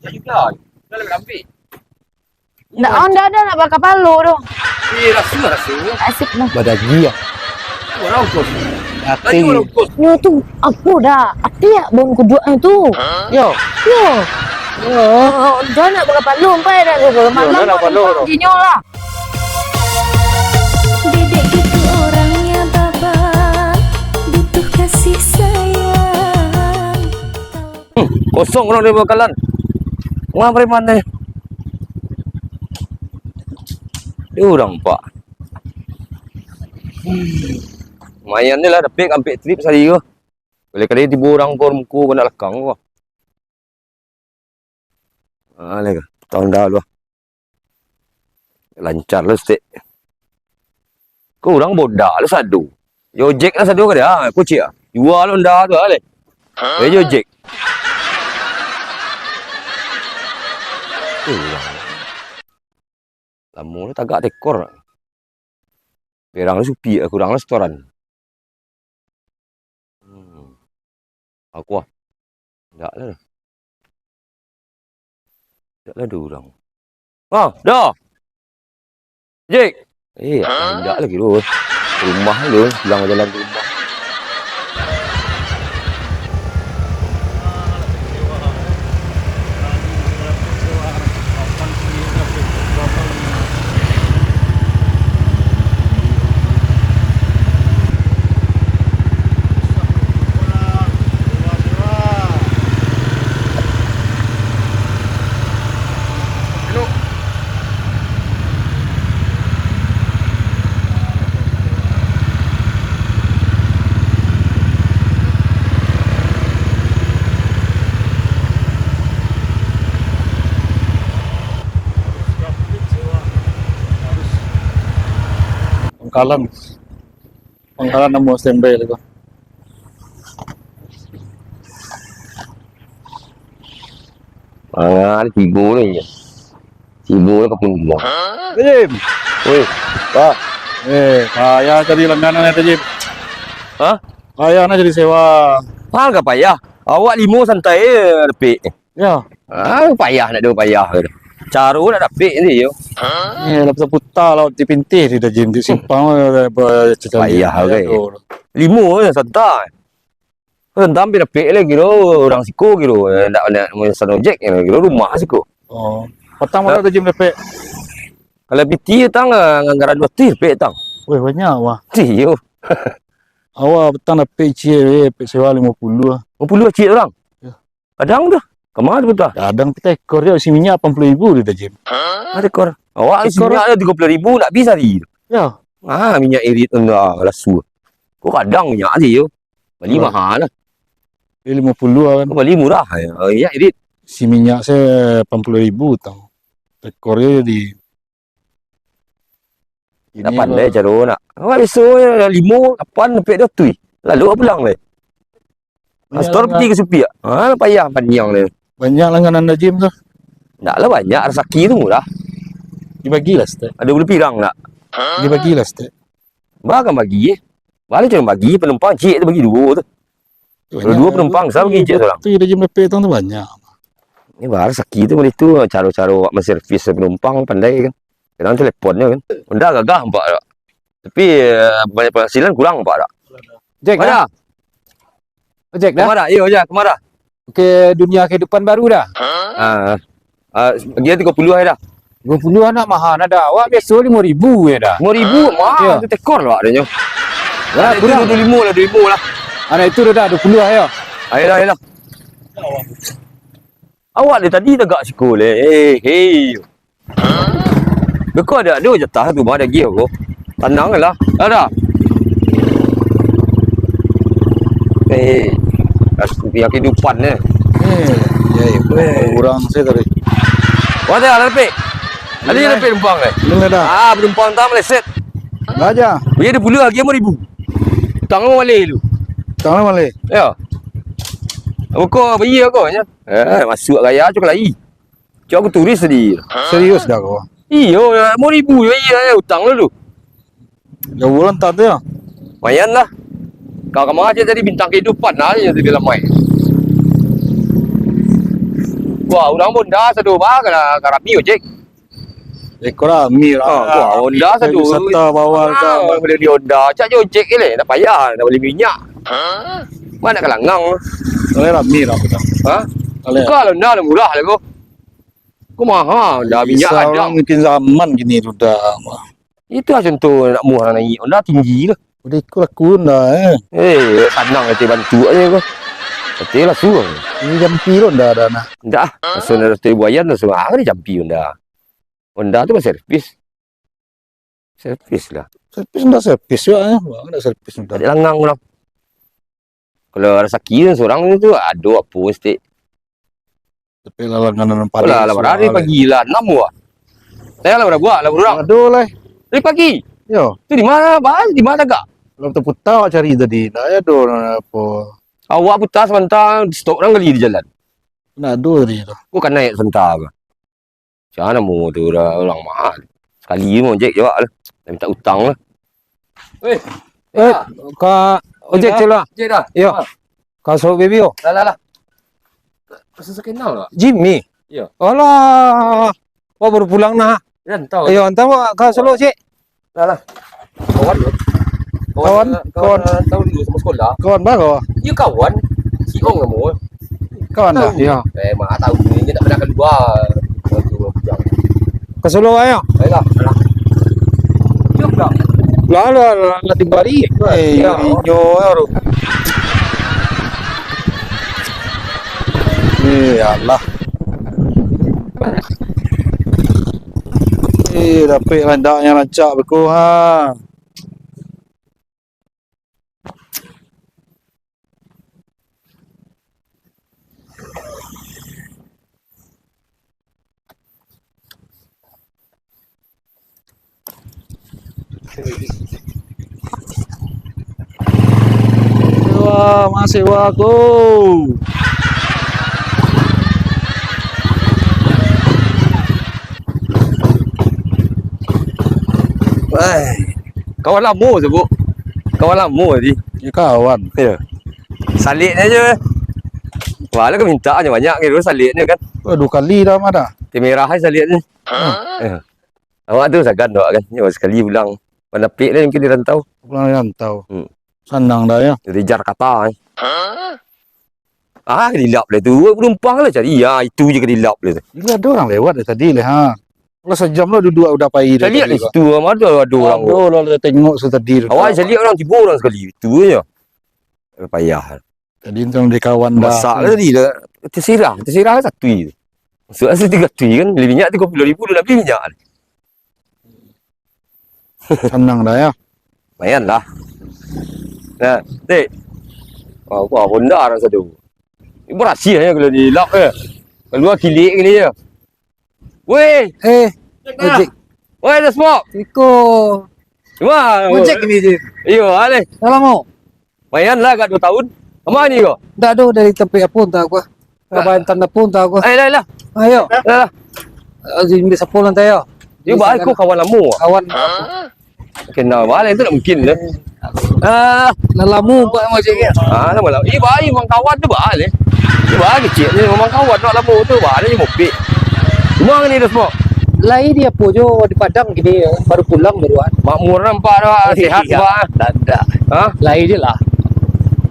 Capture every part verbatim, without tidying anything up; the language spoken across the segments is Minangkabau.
Ayolah, dah lah ambil. Ndak, oh, ndak ada nak bakapalo tu. Eh, rasu, rasu. Asik lah. Badagiang. Orang kos. Ati. Tadi orang kos. Nyo tu, apo dah? Ati ya, bon kuduak nyo tu. Yo. Yo. Yo, dah nak bakapalo, empai dah tu. Malam nak palo tu. Lah. Dedek gitu orangnya, Baba, butuh kasih sayang. Hmm, kosong urang di bakalan. Wah, preman ni. Dia urang, Pak. Hmm. Lumayan ni lah, dapek ampek trip sehari ko. Boleh kali tibo urang ko muko ko nak lakang ko. Ah, ni ko. Tahun dah lu. Lancar lu, stek. Ko urang bodak lu sado. Yo, ojek lah sado ka dia. Ah, ko ciek ah. Jua lu nda tu ah, leh. Eh, yo, ojek. Tu urang. Lamo tu tagak tekor. Perang tu supi, kurang lah setoran. Hmm. Aku ah. Ndak lah. Ndak lah ada urang. Ah, dah. Jek. Eh, ndak lagi tu. Rumah tu, pulang jalan ke rumah. Pangkalan. Pangkalan namo standby tu. Mangan tibo ni. Tibo lah kapun buang. Tajim. Weh. Pak. Eh, payah tadi langganan ya, Tajim. Hah? Payah nak jadi sewa. Hal ka payah. Awak limo santai je, dapek. Ya. Ah, payah nak do payah. Caro nak dapek ni yo. Eh, lah puta-puta lah di pintih di Tajim, di simpang, eh, apa, cacam payah ni, oke. Limo je santai. Santai hampir dapek lah kiro urang siko kiro. Eh, ndak, ndak mesan ojek, eh, kiro rumah siko. Oh. Patang bara Tajim dapek? Kalau piti patang, eh, anggaran dua ratus dapek patang. Weh, banyak, wah. Iyo. Awak patang dapek ciek, eh, dapek sewa limo puluah. Limo puluah ciek urang? Ya. Kadang tu, kama tu patang? Kadang tu tekor je, isi minyak lapan puluah ribu di Tajim. Ah, tekor. Awak isi minyak je tigo puluah ribu, ndak bisa di. Ya. Ah, minyak irit tu, ah, lasu. Ko kadang minyak je yo. Bali mahal lah. Eh, limo puluah kan. Ko bali murah, ya. Oh, minyak irit. Isi minyak se lapan puluah ribu tau. Tekor je di Ndak pandai caro nak. Awak biaso je limo, lapan, sampai dua tui. Lalu awak pulang lai. Astor peti ka supiak. Ha, payah paniang lai. Banyak langganan Tajim tu. Ndak lah banyak, rasaki tu murah. Dibagi lah, Stek. Ado bulu pirang nak. Dibagi lah, Stek. Bah kan bagi, eh. Baliak cuma bagi, penumpang ciek tu bagi duo tu. Kalau duo penumpang, sa bagi ciek surang. Tu Tajim dapek tu banyak. Ni bah rasaki tu, bali tu, caro-caro awak menservis penumpang pandai kan. Kadang telepon je kan. Honda gagah nampak tak? Tapi, eh, banyak penghasilan kurang nampak tak? Jack, dah? Jack, dah? Kemana? Iyo, Jack, kemana? Ke dunia kehidupan baru dah? Ah, ah, dia tigo puluah je dah. Tigo puluah nak mahal nak dah. Awak biaso limo ribu je dah. Limo ribu? Mahal tu tekor lah adanya. Anak itu dua puluh lima lah, dua puluh lima lah. Anak itu dah, dah dua puluh ayo. Ayolah, ayolah. Awak dari tadi tagak siko leh. Eh, hei. Beko ado, ado jatah tu, bah, ado gift ko. Tanang lah. Ado. Eh, yang kehidupan ni. Eh, ya, ya, kurang saya tadi. Wah, dah, dah dapik. Tadi dah dapik penumpang eh. Belum ada. Ah, penumpang tang meleset. Aja. Dia ada puluh lagi lima ribu. Tangan maleh lu. Tangan maleh. Ya. Kau bayar kau nya. Eh, masuk gaya cok lagi. Cok aku turis tadi. Serius dah kau? Iyo, limo ribu je, iyo, utang lu tu. Jauh bulan tak tu ya? Lumayan lah. Kau kemana aja tadi bintang kehidupan lah, yang tadi lamai. Wah, urang Honda sado ba ka, ka rami ojek. Eko rami lah. Ah, wah, Honda sado. Wisata bawah ka. Urang bali di Honda, cak jo ojek je leh, nak payah, nak bali minyak. Mana ka langang. Kalau rami lah. Ha? Kalau Honda lah murah lah ko. Ko maha, Honda minyak ada. Mungkin zaman kini tu dah. Itu lah contoh nak murah naik. Honda tinggi lah. Udah ikut laku Honda, eh. Eh, sanang kata bantu aja ko. Kata lah suruh. Ini jampi lo Honda dah nak. Ndak ah. Langsung dari Datuk Ibu Ayan langsung ah, ni jampi Honda. Honda tu kan servis. Servis lah. Servis Honda servis juga, eh. Bang, ada servis Honda. Ada langang lah. Kalau rasaki surang tu, ado apo mesti. Tapi lah langganan pagi. Lah, lah, hari pagi lah, enam buah. Saya lah berapa buah, lah berurang. Ado lah. Dari pagi? Yo. Tu di mana, Bang? Di mana tagak? Kalau terputar awak cari tadi, ndak ado apo. Awak putar sementara, stok urang gali di jalan. Ndak ado tadi tu. Ko ka naik sementara. Macam namo tu, urang, urang mahal. Sekali je mah ojek jawab lah. Dah minta utang lah. Weh, eh, ka ojek cek lah. Ojek dah. Iyo. Ha. Ka Solok Baby oh. Lah, lah, lah. Rasa kenal lah. Jimmy? Iyo. Alah. Wah, baru pulang nah. Rantau. Iyo, antah wah ka Solok cek. Lah, lah. Kawan. Kawan, kawan. Kawan, tahu dulu sama sekolah. Kawan baru? Iyo, kawan. Si Ong namo. Kawan dah, iyo. Eh, mak tahu ni, dia tak pernah keluar. Waktu bujang. Ka Solok ayo. Baiklah. Jom dah. Lah, lah, lah, lah, tiba hari. Eh, iyo, iyo, baru. Eh, alah. Eh, dapek landak yang rancak beko, ha. Sewa, mas sewa ko. Wah, kawan lamo tu, Bu. Kawan lamo tadi. Ya, kawan. Ya. Saliknyo je. Wah, lah ka minta nyo banyak gitu saliknyo kan. Wah, duo kali dah mah dah. Ti merah ai saliknyo. Ya. Awak tu sagan awak kan. Nyo sakali pulang. Panapik lah mungkin di rantau. Pulang di rantau. Hmm. Sanang dah, ya. Dari Jakarta, eh. Ah, kadilap lah tu. Penumpang lah cari. Ya, itu je kadilap lah tu. Ini ada orang lewat dari tadi lah, ha. Kalau sejam lah duduk udah pai dari tadi. Cari lah situ, ada, ada orang. Ada lah, tengok situ tadi tu. Awak cari orang tibo orang sekali. Itu je. Payah. Tadi entah dari kawan dah. Masak lah tadi dah. Tersirah, tersirah lah satu tu. Masuk lah satu tu kan. Beli minyak tiga puluh ribu dah beli minyak. Sanang dah, ya. Lumayan lah. Nah, Tik. Wah, wah, Honda rasa tu. Ini berhasil ya kalau dilap ya. Keluar kilik kali ya. Weh. Eh, Jack dah. Ojek. Weh, dah smoke. Iko. Cuma. Ojek ni je. Iyo, aleh. Dah lama. Lumayan lah, agak dua tahun. Kama ni ko? Ndak doh, dari tampek apo antah ko. Ka Bayan Tanah apo antah ko. Eh, lah, lah. Ayo. Lah, lah. Aziz bin Sapol antah yo. Yo, ba ko kawan lamo. Kawan. Kenal balik tu tak mungkin dah. Ah, lah lamo buat macam ni. Ah, lamo lah. Eh, baik memang kawan tu balik. Dia balik kecil ni memang kawan nak lamo tu balik je mopik. Cuma ni dah semua. Lai di apo jo di Padang kini, baru pulang baru ah. Makmur nampak dah, sehat bah. Ndak, ndak. Ha? Lai je lah.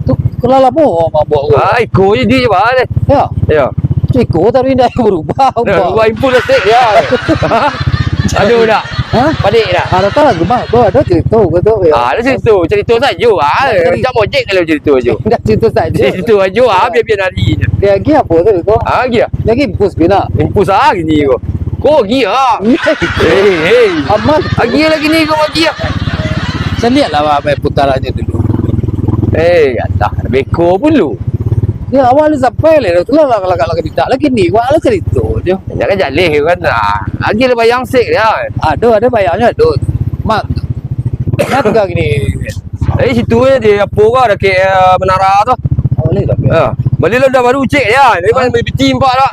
Tu kalau lamo mabok ko. Ah, iko je di bah deh. Ya. Ya. Tu iko tapi ndak berubah. Dah ubah. Berubah impun dah sek ya. Aduh dah. Ha? Padik dah. Ah, datang lah rumah. Bro, ada cerita ke tu? Ya. Ah, ada cerita. Cerita saja ah. Macam ojek kalau cerita je. Ndak cerita saja. Cerita aja ah, biar-biar nari je. Dia lagi apo tu ko? Ah, lagi ah. Lagi impus bina. Impus ah gini ko. Ko agi ah. Hei, hei. Aman. Agi lagi ni ko agi ah. Saya lihat lah apa putarannya dulu. Eh, alah, beko pun lu. Ya, awal ni sampai lah. Itulah lah kalau kalau kita lagi ni, wah lah cerita je. Jangan jaleh kan. Ah, agi lah bayang sek dia. Ada, ada bayangnya ada. Mak. Ingat gak gini? Eh, situ eh, di apo ko, dakek, eh, menara tu. Oh, boleh tak? Ya. Bali lah dah baru cek ya. Ni kan B B T empat lah.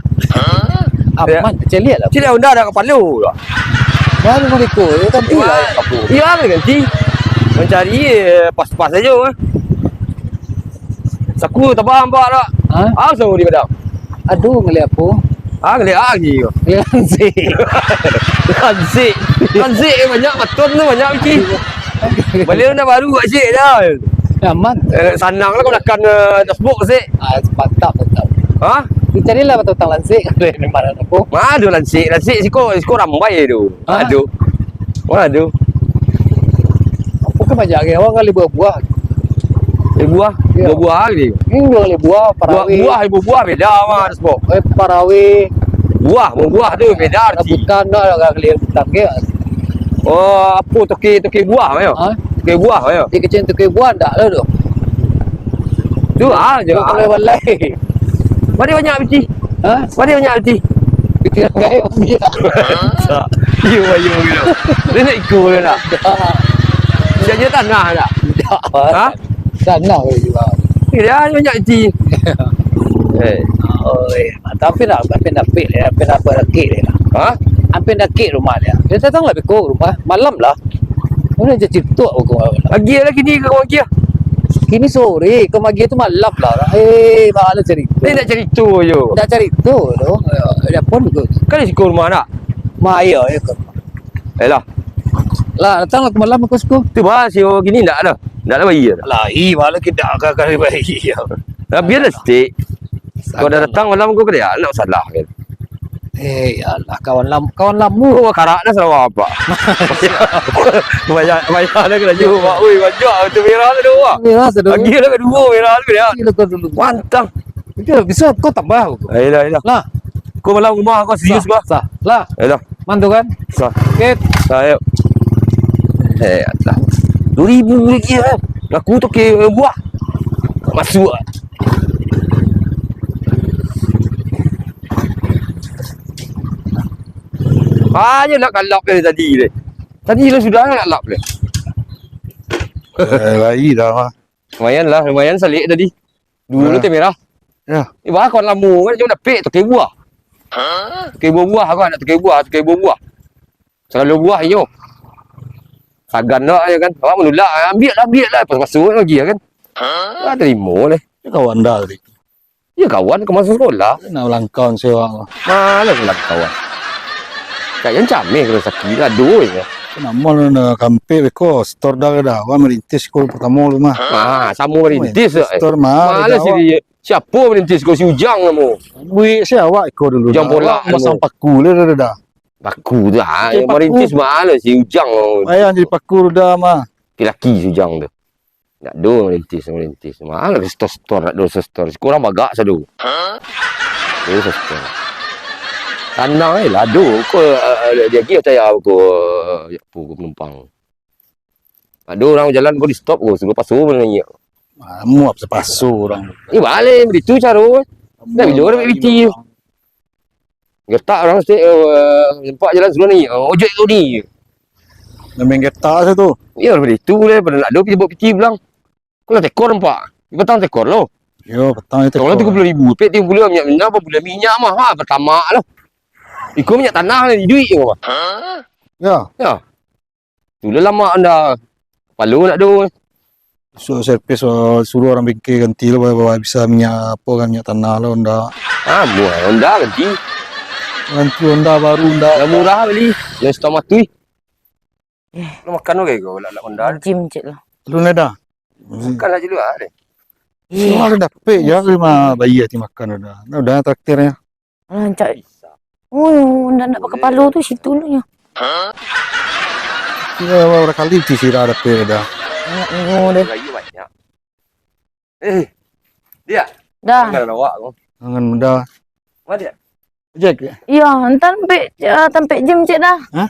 Aman, cek lihat lah. Cek lihat Honda ada kapalo lah. Dah memang beko, ya kan tu lah. Iya, ganti. Mencari eh, pas-pas aja kan. Saku tabang bak tak? Ha? Ah, sahu di padang. Aduh, ngeliat apo? Ah, geliak lagi. Lansik. Lansik. Lansik eh, banyak, baton tu banyak biki. Bali nan baru kat sik dah. Nyaman. Eh, sanang lah kau makan eh, dashboard sik. Ah, mantap, mantap. Ha? Dicarilah batang lansik. Kalau yang mana tu? Mana ada lansik? Lansik siko, siko rambai tu. Ha? Aduh. Waduh. Apa kan banyak lagi? Awak kali buah-buah. Eh, buah? Ya. Buah-buah lagi. Ini dua kali buah, buah, parawi. Buah, buah, buah beda mah, Res, Bo. Eh, parawi. Buah, buah tu beda arti. Rambutan dah, agak kali rambutan ke. Oh, apa toke, toke buah, yo? Ha? Toke buah, yo? Dia kecil toke buah, ndak lah tu. Tu aja. Balai-balai. Mana banyak biti? Ha? Mana banyak biti? Kita gaib dia. Iyo, iyo, iyo. Dia nak ikut dia nak. Siap je tanah nak. Ha? Tanah boleh jual. Dia banyak biti. Eh. Oh, eh. Tapi nak, tapi nak pik dia, tapi nak buat lagi dia. Ha? Hampir dakek rumah dia. Dia datang lah beko rumah. Malam lah. Mana je cituk aku. Pagi lah kini ke rumah kia. Kini sore, kau pagi tu malam lah. Eh, malam cerita. Ni nak cerita je. Nak cerita tu. Dia pun tu. Kan di siku rumah nak? Ma, iya, iya ke rumah. Yalah. Lah, datang lah ke malam aku suku. Tu bahas yo kini ndak ada. Ndak ada bayi. Lah, i malam kita akan kali bayi. Dah biar lah stik. Kau dah datang malam kau kena nak salah kan. Eh, ya Allah, kawan lam-, kawan lama. Oh, karak dah sama apa? Banyak, banyak dah kena jumpa. Ui, banyak tu merah tu dua. Merah tu dua. Lagi dah kedua merah tu dia. Gila kau dulu. Mantap. Itu bisa kau tambah aku. Ayolah, ayolah. Lah. Kau malam rumah kau serius bah. Sah. Lah. Ayolah. Mantu kan? Sah. Oke. Sah, ayo. Eh, Allah. Dua ribu lagi eh. Aku tu ke buah. Masuk ah. Banyak nak kalap dari tadi deh. Tadi lah sudah nak kalap deh. Eh, lai dah mah. Lumayan lah, lumayan salik tadi. Dulu teh merah. Ya. Eh, bah, kawan lamo kan, cuma dapek toke buah. Toke buah-buah, aku nak toke buah, toke buah-buah. Salalu buah inyo. Sagan dak ya kan. Awak manulak, ambiak lah, ambiak lah. Pas masuk lagi ya kan. Wah, terima leh. Ya, kawan dah tadi. Ya, kawan ke masa sekolah. Nak ulang tahun sewa. Malah ulang kawan. Kayaknya cameh kalau sakit, aduh ya. Namo nak kampek beko, setor dah dah. Awak merintis ko pertama lu mah. Ah, sama merintis. Setor mah. Malah si dia. Siapa merintis ko, si Ujang kamu? Buik si awak iko dulu. Ujang dah. Polak awak masang kamu. Paku le dah dah. Paku tu ah, yang paku. Merintis malah si Ujang. Ayah jadi paku dah mah. Laki-laki si Ujang tu. Nak do merintis, merintis. Malah setor-setor, nak do setor. Sekurang bagak sado. Do setor. Tanang eh lah do. Ko uh, dia dia percaya ko uh, penumpang. Ado urang jalan ko di stop ko, suruh paso naiak. Amuah paso urang. Ni baleh, baitu caro. Dah bilo dapat piti. Gertak urang stek, eh, nampak jalan suruh naiak. Oh, ojek tu ni. Nambah gertak se tu. Ya, baitu leh, pada nak ado piti bawa piti pulang. Kalau tekor nampak. Petang tekor lo. Yo, petang tekor. Kalau tiga puluh ribu, pek tiga puluh minyak minyak apa bulan minyak mah, ha, pertama lo. Iko minyak tanah ni duit ko. Ya. Ya. Tu lah lamak anda. Palu nak do. Suruh servis, uh, suruh orang bengkel ganti lah, bawa, bawa bisa minyak apa kan, minyak tanah lah Honda. Ah, murah Honda ganti. Ganti Honda baru, Honda. Dah murah beli. Yang setengah mati. Eh. Lu makan oke kau, lak, lak Honda. Gym cek lah. Lu nak dah? Makan aja dulu ah deh. Eh. Semua lu dapet ya, lima bayar ti makan udah. Nah, udah traktirnya. Rancak. Oh, ndak, ndak bakapalo tu situ dulu nyo. Iyo, bara kali ti sirah dapek dah. Banyak nyo deh. Lagi banyak. Eh, dia. Dah. Jangan awak tu. Jangan mudah. Mana dia? Jack. Iyo, entan tampek, ah, tampek gym cek dah. Hah?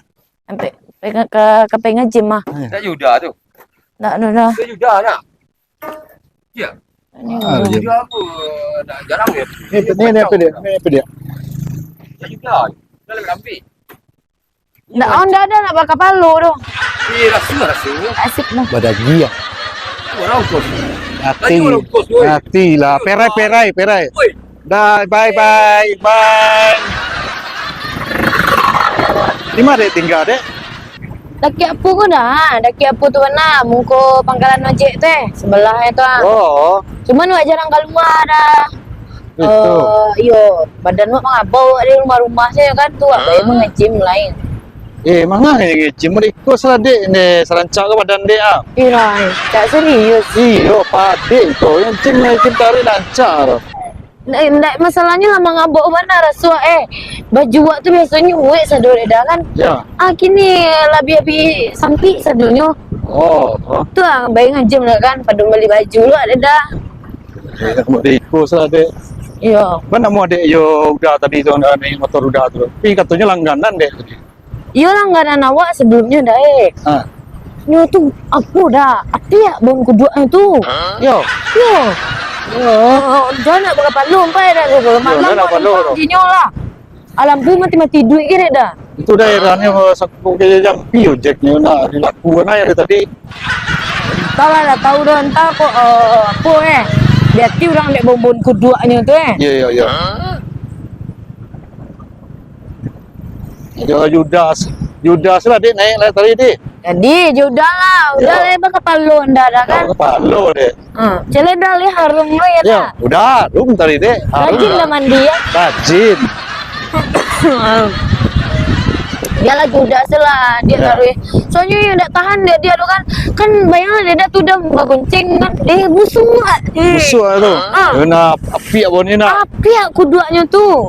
Tampek, ka, ka, ka pengen gym ah. Eh. Tak Yuda tu. Ndak, ndak, ndak. Tak Yuda nak. Ya. Ini Ah, dulu. Dia apa? Nak jarang ya? Ni, ni, ni apa dia? Ni apa dia? Dia juga. Dia lebih rapi. Ndak, oh, ndak ada nak bakapalo tu. Eh, rasa, rasa. Asik lah. Badagi ya. Orang kos. Hati. Tadi orang kos, woi. Hati lah. Perai, perai, perai. Woi. Dah, bye, bye, bye. Di mana dek tinggal, dek? Daki Apu ko dah, Daki Apu tu bana, muko pangkalan ojek tu eh, sebelahnyo tu ah. Oh. Cuman wak jarang kalua dah. Itu. Eh, iyo, badan wak mangabau di rumah-rumah sajo kan, tu wak baik mangecim lain. Eh, manga ngecim, riko salah dek, ne, sarancak ka badan dek ah. Iyo, cak serius. Iyo, padek tu, ngecim, ngecim tarik lancar. Ndak, ndak, masalahnyo lah mangabau bana raso, eh. Baju wak tu biasonyo uwek sado dek da kan. Ya. Ah, kini labiah-labiah sampik sadonyo. Oh, oh. Tu lah, baik ngecim lah kan, pado bali baju lu dek da. Eh, riko salah dek. Iyo. Mana namo dek yo Uda tadi tu, naiak motor Uda tu? Tapi katonyo langganan dek tadi. Iyo langganan awak sabalumnyo, Da, eh. Ha. Nyo tu, apo, Da? Apiak bon kuduaknyo tu. Yo. Yo. Yo. Oh, jan nak bakapalo, ampai, Da, tu. Malam nak bakapalo, Da. Jinyo lah. Alampu mati-mati duit ke, Da? Itu daerahnya, eh, sakuk ke jampi ojeknya nak dilakukan aja tadi. Entahlah, dak tahu doh, entah kok, eh, apo, eh. Berarti urang dek bon-bon kuduaknyo tu, eh. Iya, iya, iya. Yo, Yudas. Yudas lah, Dik, naik lah tadi, Dik. Jadi, Yudas lah. Udah lah, bakapalo ndak ada kan? Bakapalo, Dik. Ha, cele dah leh harum lo ya, ya, dah. Udah harum tadi, Dek. Harum. Rajin lah mandi, ya. Rajin. Dia lagi udah selah, dia ya, taruh. Soalnya yang dak tahan dia, dia tu kan, kan bayangkan dia dah tu dah baguncing kan. Eh, busuk ah. Eh. Busuk lah tu. Ah. Dia nak api apa ni nak? Api ah kuduaknya tu.